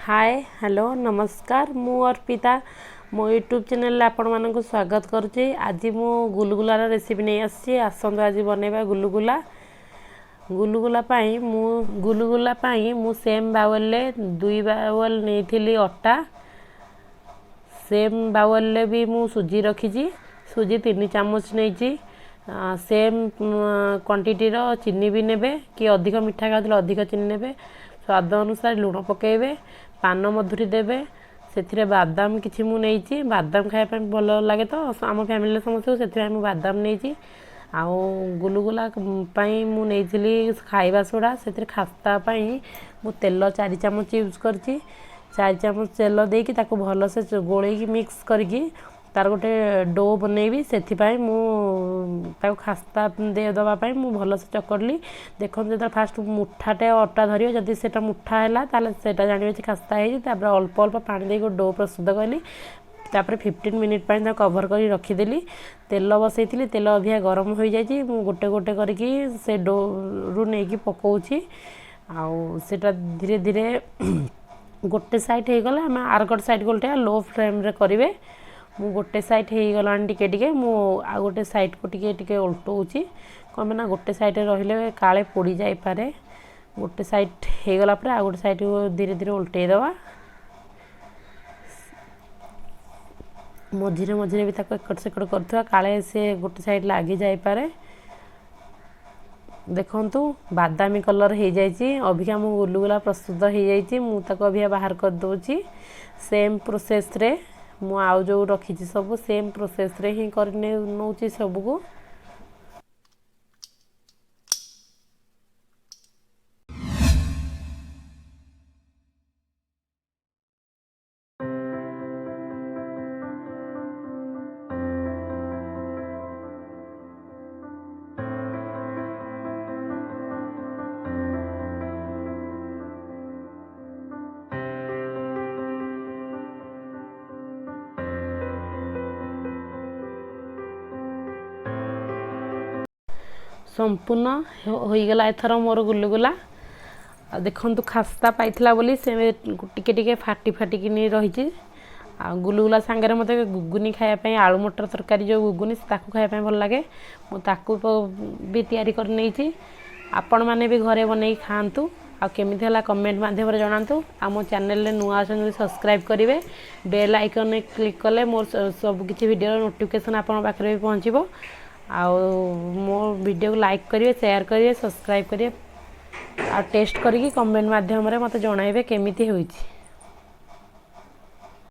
ହାଏ, hello, ନମସ୍କାର। ମୁଁ ଅର୍ପିତା, ମୋ ୟୁଟ୍ୟୁବ୍ ଚ୍ୟାନେଲରେ ଆପଣମାନଙ୍କୁ ସ୍ୱାଗତ କରୁଛି। ଆଜି ମୁଁ ଗୁଲୁଗୁଲାର ରେସିପି ନେଇ ଆସିଛି। ଆସନ୍ତୁ, ଆଜି ବନେଇବା ଗୁଲୁଗୁଲା। ଗୁଲୁଗୁଲା ପାଇଁ ମୁଁ ସେମ୍ ବାଉଲରେ 2 ବାଉଲ ନେଇଥିଲି ଅଟା। ସେମ୍ ବାଉଲରେ ବି ମୁଁ ସୁଜି ରଖିଛି। ସୁଜି 3 ଚାମଚ ନେଇଛି। ସେମ୍ କ୍ୱାଣ୍ଟିଟିର ଚିନି ବି ନେବେ କି ଅଧିକ ମିଠା ଖାଉଥିଲେ ଅଧିକ ଚିନି ନେବେ। ସ୍ୱାଦ ଅନୁସାରେ ଲୁଣ ପକାଇବେ, ପାନ ମଧୁରୀ ଦେବେ। ସେଥିରେ ବାଦାମ କିଛି ମୁଁ ନେଇଛି। ବାଦାମ ଖାଇବା ପାଇଁ ଭଲ ଲାଗେ ତ ଆମ ଫ୍ୟାମିଲିରେ ସମସ୍ତଙ୍କୁ, ସେଥିପାଇଁ ମୁଁ ବାଦାମ ନେଇଛି। ଆଉ ଗୁଲୁଗୁଲା ପାଇଁ ମୁଁ ନେଇଥିଲି ଖାଇବା ସୋଡ଼ା। ସେଥିରେ ଖାସ୍ତା ପାଇଁ ମୁଁ ତେଲ 4 ଚାମଚ ୟୁଜ୍ କରିଛି। 4 ଚାମଚ ତେଲ ଦେଇକି ତାକୁ ଭଲସେ ଗୋଳେଇକି, ମିକ୍ସ କରିକି ତାର ଗୋଟେ do ବନେଇବି। ସେଥିପାଇଁ ମୁଁ ତାକୁ ଖାସ୍ତା ଦେବା ପାଇଁ ମୁଁ ଭଲସେ ଚକଟିଲି। ଦେଖନ୍ତୁ, ଯେତେବେଳେ ଫାଷ୍ଟ ମୁଠାଟେ ଅଟା ଧରିବ, ଯଦି ସେଇଟା ମୁଠା ହେଲା, ତାହେଲେ ସେଇଟା ଜାଣିବେ ଯେ ଖାସ୍ତା ହେଇଛି। ତାପରେ ଅଳ୍ପ ଅଳ୍ପ ପାଣି ଦେଇକି ଗୋଟେ do ପ୍ରସ୍ତୁତ କଲି। ତାପରେ 15 ମିନିଟ୍ ପାଇଁ ତାକୁ କଭର୍ କରି ରଖିଦେଲି। ତେଲ ବସେଇଥିଲି, ତେଲ ଅଧିକା ଗରମ ହୋଇଯାଇଛି। ମୁଁ ଗୋଟେ ଗୋଟେ କରିକି ସେ ଡୋରୁ ନେଇକି ପକାଉଛି। ଆଉ ସେଇଟା ଧୀରେ ଧୀରେ ଗୋଟେ ସାଇଡ଼୍ ହେଇଗଲା, ଆମେ ଆର ସାଇଡ଼୍ ଓଲଟେଇବା। ଲୋ ଫ୍ଲେମ୍ରେ କରିବେ। ମୁଁ ଗୋଟେ ସାଇଡ଼୍ ହେଇଗଲାଣି ଟିକେ ଟିକେ, ମୁଁ ଆଉ ଗୋଟେ ସାଇଡ଼୍କୁ ଟିକେ ଟିକେ ଓଲଟଉଛି। କ'ଣ ପାଇଁ ନା ଗୋଟେ ସାଇଡ଼୍ରେ ରହିଲେ କାଳେ ପୋଡ଼ି ଯାଇପାରେ। ଗୋଟେ ସାଇଡ଼୍ ହେଇଗଲା ପରେ ଆଉ ଗୋଟେ ସାଇଡ଼୍କୁ ଧୀରେ ଧୀରେ ଓଲଟେଇ ଦେବା। ମଝିରେ ମଝିରେ ବି ତାକୁ ଏକଟ ସେକଟ କରୁଥିବା, କାଳେ ସେ ଗୋଟେ ସାଇଡ଼୍ ଲାଗି ଯାଇପାରେ। ଦେଖନ୍ତୁ, ବାଦାମୀ କଲର୍ ହେଇଯାଇଛି। ଅବିକା ମୁଁ ଗୁଲୁଗୁଲା ପ୍ରସ୍ତୁତ ହେଇଯାଇଛି। ମୁଁ ତାକୁ ଅବିକା ବାହାର କରିଦେଉଛି। ସେମ୍ ପ୍ରୋସେସ୍ରେ ମୁଁ ଆଉ ଯେଉଁ ରଖିଛି, ସବୁ ସେମ୍ ପ୍ରୋସେସ୍ରେ ହିଁ କରି ନେଉଛି ସବୁକୁ। ସମ୍ପୂର୍ଣ୍ଣ ହୋଇଗଲା ଏଥର ମୋର ଗୁଲୁଗୁଲା। ଆଉ ଦେଖନ୍ତୁ, ଖାସ୍ତା ପାଇଥିଲା ବୋଲି ସେ ଟିକେ ଟିକେ ଫାଟି ଫାଟିକିନି ରହିଛି। ଆଉ ଗୁଲୁଗୁଲା ସାଙ୍ଗରେ ମୋତେ ଗୁଗୁନି ଖାଇବା ପାଇଁ, ଆଳୁ ମଟର ତରକାରୀ ଯେଉଁ ଗୁଗୁନି, ତାକୁ ଖାଇବା ପାଇଁ ଭଲ ଲାଗେ। ମୁଁ ତାକୁ ବି ତିଆରି କରି ନେଇଛି। ଆପଣମାନେ ବି ଘରେ ବନେଇକି ଖାଆନ୍ତୁ ଆଉ କେମିତି ହେଲା କମେଣ୍ଟ ମାଧ୍ୟମରେ ଜଣାନ୍ତୁ। ଆଉ ମୋ ଚ୍ୟାନେଲରେ ନୂଆ ଅଛନ୍ତି, ସବସ୍କ୍ରାଇବ୍ କରିବେ। ବେଲ୍ ଆଇକନ୍ରେ କ୍ଲିକ୍ କଲେ ମୋର ସବୁ କିଛି ଭିଡ଼ିଓର ନୋଟିଫିକେସନ୍ ଆପଣଙ୍କ ପାଖରେ ବି ପହଞ୍ଚିବ। ଆଉ ମୋ ଭିଡ଼ିଓକୁ ଲାଇକ୍ କରିବେ, ସେୟାର କରିବେ, ସବସ୍କ୍ରାଇବ୍ କରିବେ ଆଉ ଟେଷ୍ଟ କରିକି କମେଣ୍ଟ ମାଧ୍ୟମରେ ମୋତେ ଜଣାଇବେ କେମିତି ହୋଇଛି।